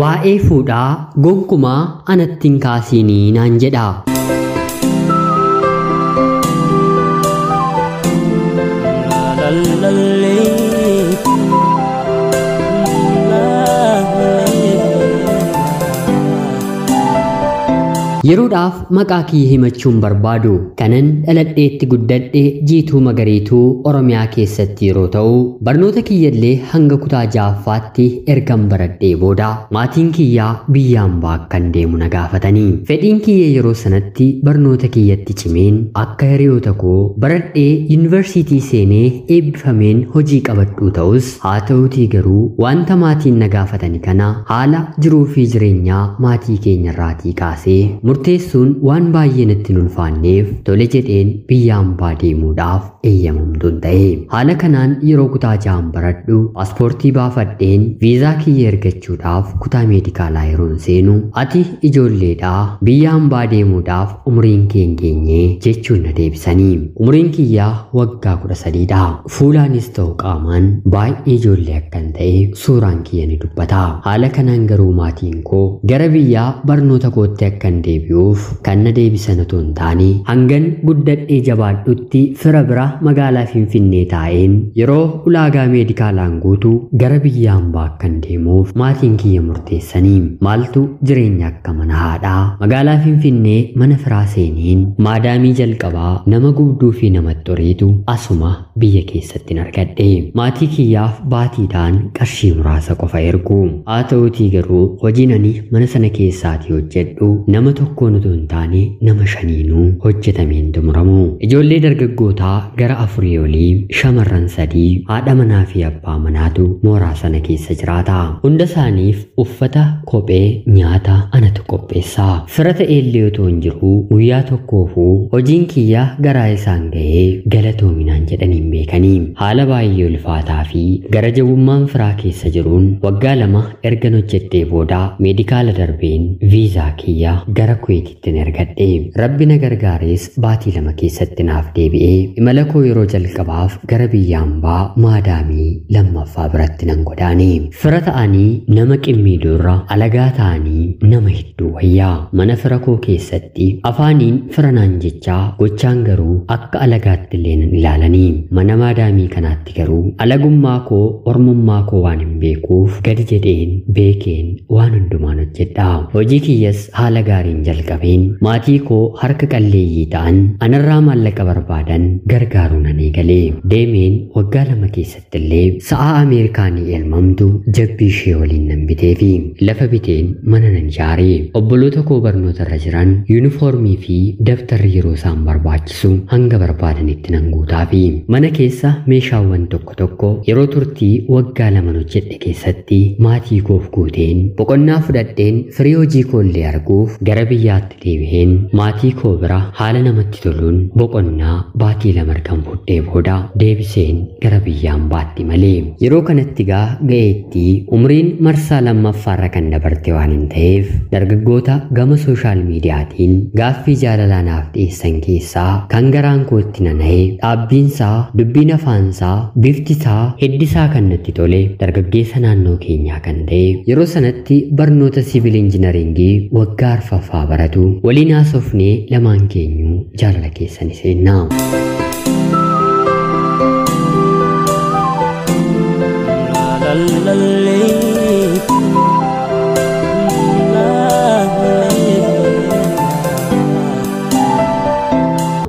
Waa'ee fuudhaa gonkumaa anatti hin kaasinii naan jedha. Yeroodhaaf maqaa kiyya himachuun barbaadu kanan dhaladheetti guddadhe Jiituu Magariituu Oromiyaa keessatti yeroo ta'u, barnoota kiyyallee hanga kutaa ja'affaatti ergan baradhee booda maatiin kiyyaa biyya hambaa akkan deemu na gaafatanii. Fedhiin kiyya yeroo sanatti barnoota kiyyatti cimeen akka hiriyoota koo baradhee yuunivarsiitii seenee eebbifameen hojii qabadhuu ta'us, haa ta'uutii garuu wanta maatiin na gaafatani kana haala jiruu fi jireenyaa maatii keenyarraatii kaasee murteessuun waan baay'ee natti hin ulfaanneef tole jedheen biyya hambaa deemuudhaaf eeyyamamtuun ta'e. Haala kanaan yeroo kutaa ja'an baradhu paaspoortii baafadheen viizaa kiyya ergachuudhaaf kutaa meedikaalaa yeroon seenu, ati ijoolleedhaa biyya hambaa deemuudhaaf umriin kee hin geenye jechuun na deebisanii. Umriin kiyyaa waggaa 13dha. Fuulaanis ta'u qaamaan baay'ee ijoollee akkan ta'e suuraan kiyya ni dubbata. Haala kanaan garuu maatiin koo gara biyyaa barnoota kootti akkan deebi'uuf kan na deebisan otoo hin taane, hangan guddadhee jabaadhutti fira bira magaalaa Finfinnee taa'een yeroo ulaagaa meedikaalaan guutu gara biyya hambaa akkan deemuuf maatiin kiyya murteessanii. Maaltu jireenya akka mana haadhaa magaalaa Finfinnee mana firaa seeniin maadaamii jalqabaa nama gubduu fi namatti horiitu asuma biyya keessatti argadhe. Maatii kiyyaaf baatiidhaan qarshii muraasa qofa ergu. Haa ta'uutii garuu hojiin ani mana sana keessaatii hojjedhu nama tokkoon otoo hin taane nama shaniinuu hojjetameen xumuramu. Ijoollee dargaggootaa gara 4 olii, shamarran 3, haadha manaa fi abbaa manaatu mooraa sana keessa jiraata. Hunda isaaniif uffata, kophee, nyaata anatu qopheessa. Fira ta'ellee otoo hin jiru guyyaa tokkoofuu hojiin kiyya garaa isaan ga'ee galatoominaan jedhaniin beekanii. Haala baay'ee ulfaataa fi gara jabummaan firaa keessa jiruun waggaa 2 ergan hojjedhee booda meedikaala darbeen viizaa kiyya gara Kuweetitti ergadhe. Rabbi na gargaarees baatii 2 keessatti naaf deebi'ee imala koo yeroo jalqabaaf gara biyya hambaa maadaamii lammaffaa biratti nan godaane. Fira ta'anii nama qimmiidurra alagaa ta'anii nama hedduu wayyaa. Mana fira koo keessatti afaaniin fira naan jechaa gochaan garuu akka alagaatti illee nan ilaalanii. Mana maadaamii kanaatti garuu alagummaa koo ormummaa koo waan hin beekuuf gadi jedheen beekeen waan hundumaan hojjedha. Hojii kiyyas haala gaariin jalqabeen maatii koo harka qalleeyyii ta'an anarraa maallaqa barbaadan gargaaruu nan eegale. Deemeen waggaa 2 keessatti illee sa'aa Ameerikaanii elmamtu jabbii ishee waliin nan biteefi lafa biteen mana nan ijaare. Obboloota koo barnoota irra jiran yuunifoormii fi dabtarri yeroo isaan barbaachisu hanga barbaadanitti nan guutaafi. Mana keessa meeshaawwan tokko tokko yeroo turtii waggaa 2 hojjedhe keessatti maatii koof guuteen boqonnaa fudhadheen firii hojii koollee arguuf gara biyyaatti deebi'een maatii koo bira haala namatti toluun boqonnaa baatii 2 argan fudhee booda deebiseen gara biyya hambaatti malee. Yeroo kanatti gaa ga'eetti umriin marsaa lammaffaarra kan dabarte waan hin ta'eef dargaggoota gama sooshaal miidiyaatiin gaaffii jaalalaa naaf dhiyeessan keessaa kan garaan kootti nana'e, dhaabbiinsaa, dubbiin afaansaa, biftisaa, heddisaa kan natti tole dargaggeessa naannoo keenyaa kan ta'e yeroo sanatti barnoota siviil injinaringii waggaa 4ffaa baratu waliin haasofnee lamaan keenyuu jaalala keessan seennaa.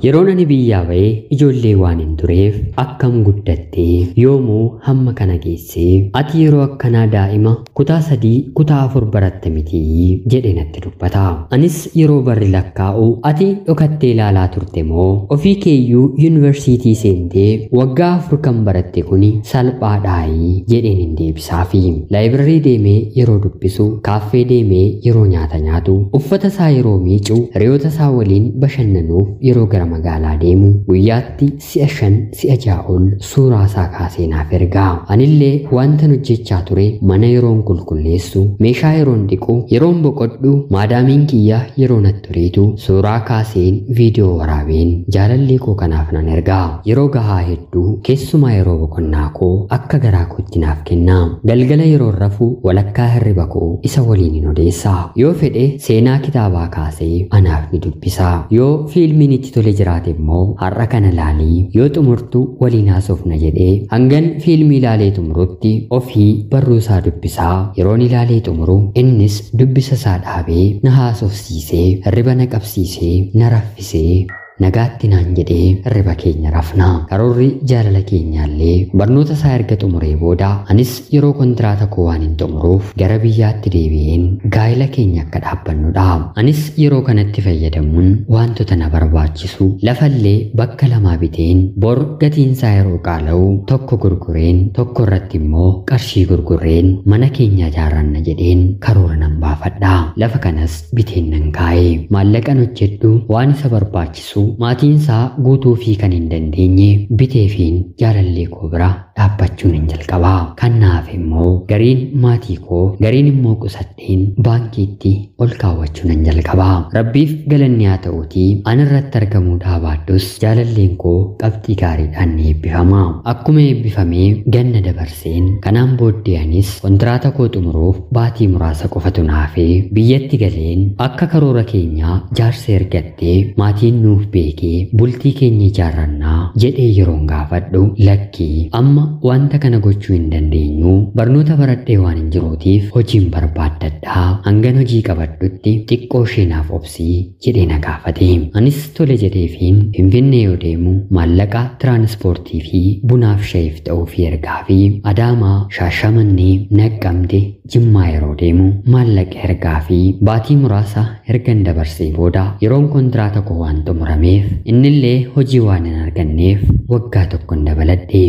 Yeroon ani biyyaa ba'ee ijoollee waan hin tureef akkam guddattee yoomuu hamma kana geessee ati yeroo akkanaa daa'ima kutaa 3 kutaa 4 baratte mitii jedhe natti dubbata. Anis yeroo barri lakkaa'u ati dhokattee ilaalaa turte moo ofii keeyyuu yuunivarsiitii seentee waggaa 4 kan baratte kuni salphaadhaayii jedheen hin deebisaafi. Laayibrarii deemee yeroo dubbisu, kaaffee deemee yeroo nyaata nyaatu, uffata isaa yeroo miicu, hiriyoota isaa waliin bashannanuuf yeroo gara magaalaa deemu guyyaatti si'a 5 si'a 6 ol suuraa isaa kaasee naaf ergaa. Anillee wantan hojjechaa ture mana yeroon qulqulleessu, meeshaa yeroon dhiqu, yeroon boqodhu, maadaamiin kiyya yeroo natti tureetu suuraa kaaseen viidiyoo waraabeen jaalallee koo kanaaf nan ergaa. Yeroo gahaa hedduu keessumaa yeroo boqonnaa koo akka garaa kootti naaf kenna. Galgala yeroo rafu walakkaa hirriba koo isa waliin hin odeessa. Yoo fedhe seenaa kitaabaa kaasee anaaf ni dubbisa. Yoo fiilmiin itti tole jiraate immoo har'a kana laalii yoo xumurtu waliin haasofna jedhee hangan fiilmii ilaalee xumurutti ofii barruu isaa dubbisaa. Yeroon ilaalee xumuru innis dubbisa isaa dhaabee na haasofsiisee hirriba na qabsiisee na raffisee nagaatti naan jedhee hirriba keenya rafna. Karoorri jaalala keenyaallee barnoota isaa erga xumuree booda anis yeroo kontiraata koo waan hin xumuruuf gara biyyaatti deebi'een gaa'ela keenya akka dhaabbannudha. Anis yeroo kanatti fayyadamuun wantoota na barbaachisu lafallee bakka lamaa biteen bor gatiinsaa yeroo qaala'u tokko gurgureen tokko irratti immoo qarshii gurgureen mana keenya ijaarranna jedheen karoora nan baafadha. Lafa kanas biteen nan kaa'e. Maallaqan hojjedhu waan isa barbaachisu maatiin isaa guutuu fi kan hin dandeenye biteefiin jaalallee koo bira dhaabbachuun hin jalqabaa. Kan naaf immoo gariin maatii koo gariin immoo qusadheen baankiitti ol kaawwachuu nan jalqabaa. Rabbiif galanni haa ta'uutii an irratti argamuu dhaabaadhus jaalalleen koo qabxii gaariidhaan ni eebbifama. Akkuma eebbifamee ganna dabarseen kanaan booddee anis kontiraata koo xumuruuf baatii muraasa qofatu naafee biyyatti galeen akka karoora keenyaa jaarsa ergattee maatiin nuuf beekee bultii keenya ijaarrannaa jedhee yeroon gaafadhu lakkii amma wanta kana gochuu hin dandeenyu, barnoota baradhee waan hin jiruutiif hojiin barbaaddadhaa, hangan hojii qabadhutti xiqqoo ishee naaf obsii jedhee na gaafate. Anis tole jedheefiin Finfinnee yoo deemu maallaqa tiraanispoortii fi bunaaf shayiif ta'uu fi ergaa fi Adaamaa, Shaashamannee, Naqqamte, Jimmaa yeroo deemu maallaqa ergaa fi baatii muraasa ergan dabarsee booda yeroon kontiraata koo waan xumurameef innillee hojii waan hin arganneef waggaa tokkon dabaladhe.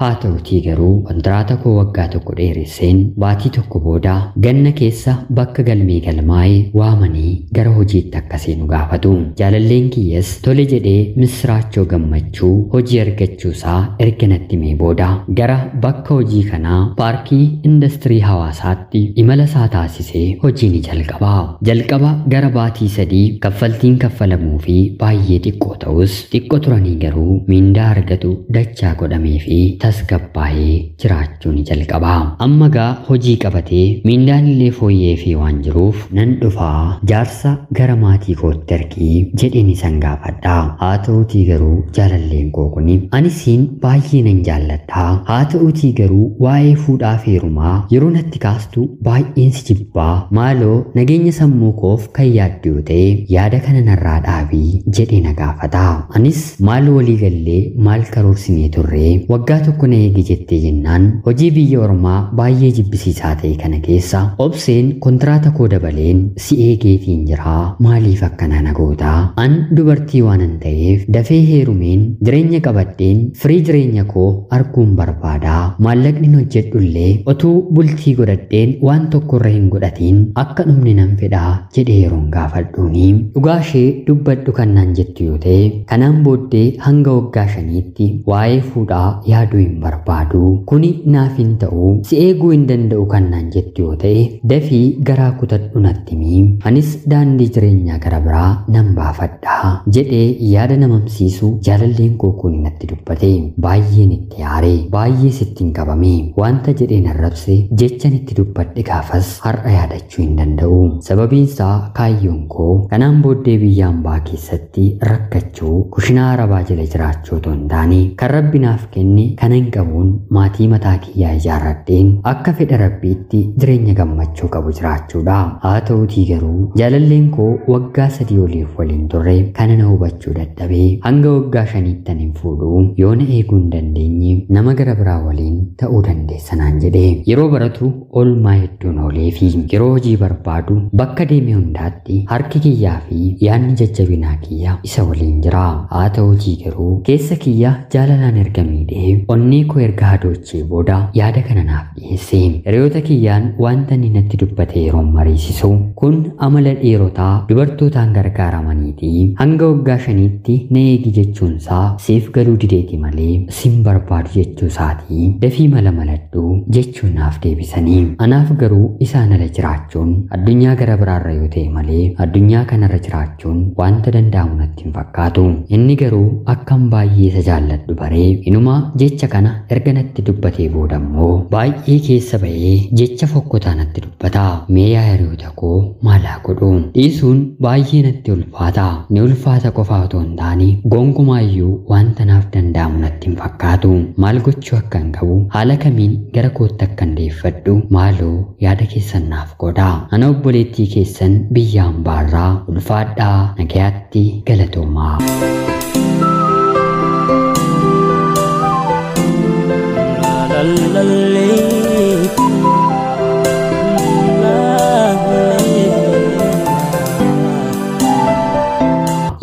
Haa ta'utii garuu kontiraata koo waggaa tokko dheeresseen baatii tokko booda ganna keessa bakka galmee galmaa'ee waamanii gara hojiitti akka seenu gaafatu. Jaalalleen kiyyas tole jedhee misiraachoo gammachuu hojii argachuusaa erga natti himee booda gara bakka hojii kanaa paarkii indastirii hawaasaatti imala isaa taasisee hojii ni jalqaba. Jalqaba gara baatii 3 kaffaltiin kaffalamuu fi baay'ee xiqqoo ta'us xiqqoo turanii garuu miindaa argatu dachaa godhamee fi tasgabbaa'ee jiraachuu ni jalqaba. Amma gaa hojii qabatee miindaan illee fooyyee fi waan jiruuf nan dhufaa jaarsa gara maatii kootti ergii jedheen isan gaafadha. Haa ta'uutii garuu jaalalleen koo kuni ani siin baay'ee nan jaalladha. Haa ta'uutii garuu waa'ee fuudhaa fi heerumaa yeroo natti kaastu baay'een si jibbaa, maaloo nageenya sammuu koof kan yaaddu yoo ta'e yaada kana narraa dhaabii jedhee na gaafata. Anis maal walii gallee maal karoorsinee turree waggaa tokko na eegi jettee jennaan hojii biyya ormaa baay'ee jibbisiisaa ta'e kana keessa obseen kontiraata koo dabaleen si eegeetiin jiraa, maaliif akkana na gootaa? An dubartii waanan ta'eef dafee heerumeen jireenya qabadheen firii jireenya koo arguun barbaadaa. Maallaqni hojjedhullee otuu bultii godhadheen waan tokkorra hin godhatiin akka dhumne nan fedhaa jedhee yeroon gaafadhuuni dhugaa ishee dubbadhu kan naan jettu yoo ta'e kanaan booddee hanga waggaa 5tti waa'ee fuudhaa yaaduu hin barbaadu, kuni naaf hin ta'u, si eeguu hin danda'u kan naan jettu yoo ta'e dafii garaa kutadhu natti himi, anis daandii jireenyaa gara biraa nan baafadha jedhee yaada namamsiisu jaalalleen koo kun natti dubbate. Baay'een itti aare, baay'ee sittiin qabame, wanta jedheen arrabse jechan itti dubbadhe gaafas har'a yaadachuu hin danda'u. Sababiin isaa kaayyoon koo kanaan booddee biyya hambaa keessatti rakkachuu kushinaa arabaa jala jiraachuu otoo hin taane kan rabbi naaf kenne kanan qabuun ta'uun maatii mataa kiyyaa ijaarradheen akka fedha Rabbiitti jireenya gammachuu qabu jiraachuudha. Haa ta'uutii garuu jaalalleen koo waggaa 3 oliif waliin turre kana na hubachuu dadhabee hanga waggaa 5tti hin fuudhu, yoo na eeguu hin dandeenye nama gara biraa waliin ta'uu dandeessa naan jedhe. Yeroo baratu oolmaa hedduun oolee fi yeroo hojii barbaadu bakka deeme hundaatti harki kiyyaa fi yaadni jajjabinaa kiyya isa waliin jira. Haa ta'uutii garuu keessa kiyya jaalalaan erga miidhee onnee koo erga hadoochee booda yaada kana naaf dhiyeesse. Hiriyoota kiyyaan wanta inni natti dubbate yeroo mariisisu kun amala dhiirotaa dubartootaan gargaaramaniiti. Hanga waggaa 5tti na eegi jechuunsaa siif galuu dideeti malee sin barbaadu jechuusaatii, dafii mala maladhu jechuun naaf deebisanii. Anaaf garuu isaan ala jiraachuun addunyaa gara biraarra yoo ta'e malee addunyaa kanarra jiraachuun wanta danda'amu natti hin fakkaatu. Inni garuu akkam baay'ee isa jaalladhu baree inuma jecha kana erga natti dubbatee booda immoo baay'ee keessa ba'ee jecha fokkotaa natti dubbata. Mee yaa hiriyoota koo maal haa godhu? Dhiisuun baay'ee natti ulfaata. Ni ulfaata qofa otoo hin taane gonkumaayyuu wanta naaf danda'amu natti hin fakkaatu. Maal gochuu akkan qabu, haala kamiin gara kootti akkan deeffadhu maaloo yaada keessan naaf qoodaa. Ana obboleettii keessan biyya hambaarraa, ulfaadhaa, nagayaatti, galatoomaa.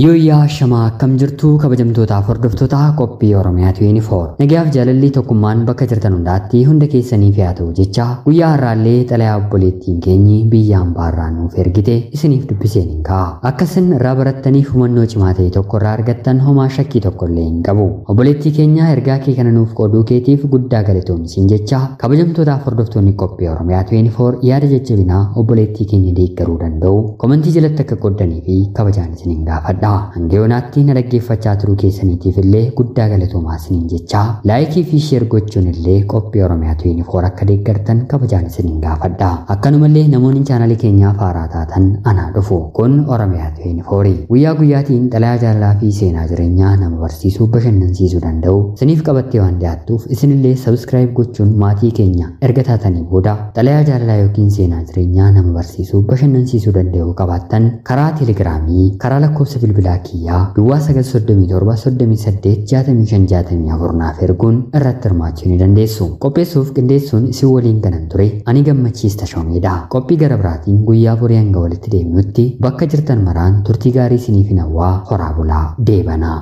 Yooyyaa shamaa, akkam jirtu kabajamtootaaf hordoftoota qophii Oromiyaa 24? Nagayaaf jaalalli tokkummaan bakka jirtan hundaatti hunda keessaniif haa ta'u jecha, guyyaa har'aallee xalayaa obboleettiin keenyi biyya hambaarraa nuuf ergite isiniif dubbiseen hin ka'a. Akka isin irraa barattaniif hubannoo cimaa ta'e tokko irraa argattan homaa shakkii tokko illee hin qabu. Obboleettii keenya, ergaa kee kana nuuf qooduu keetiif guddaa galatoomsiin jecha, kabajamtootaaf hordoftoonni qophii Oromiyaa 24 yaada jajjabinaa obboleettii keenya deeggaruu danda'u komentii jalatti akka qooddanii fi kabajaan isiniin gaafadha. Hanga yoonaatti na dhaggeeffachaa turuu keessaniitiif illee guddaa galatoomaa isiniin jecha, laayikii fi sheer gochuun illee qophii Oromiyaa 24 akka deeggartan kabajaan isiniin gaafadha. Akkanumallee namoonni chaanalii keenyaaf haaraa taatan anaa dhufu. Kun Oromiyaa 24 guyyaa guyyaatiin xalayaa jaalalaa fi seenaa jireenyaa nama barsiisuu, bashannansiisuu danda'u isiniif qabattee waan dhiyaattuuf, isinillee sabskiraayib gochuun maatii keenya erga taatanii booda xalayaa jaalalaa yookiin seenaa jireenyaa nama barsiisuu, bashannansiisuu danda'u qabaattan karaa teelegiraamii, karaa lakkoofsa bilbilaa kiyyaa duwwaa 937 38 65 64 naaf erguun irratti hirmaachuu ni dandeessu. Qopheessuuf qindeessuun isin waliin kanan ture ani Gammachiis Tashoomeedha. Qophii gara biraatiin guyyaa borii hanga walitti deemnutti bakka jirtan maraan turtii gaarii isiniif hin hawwaa, horaa bulaa, deebanaa.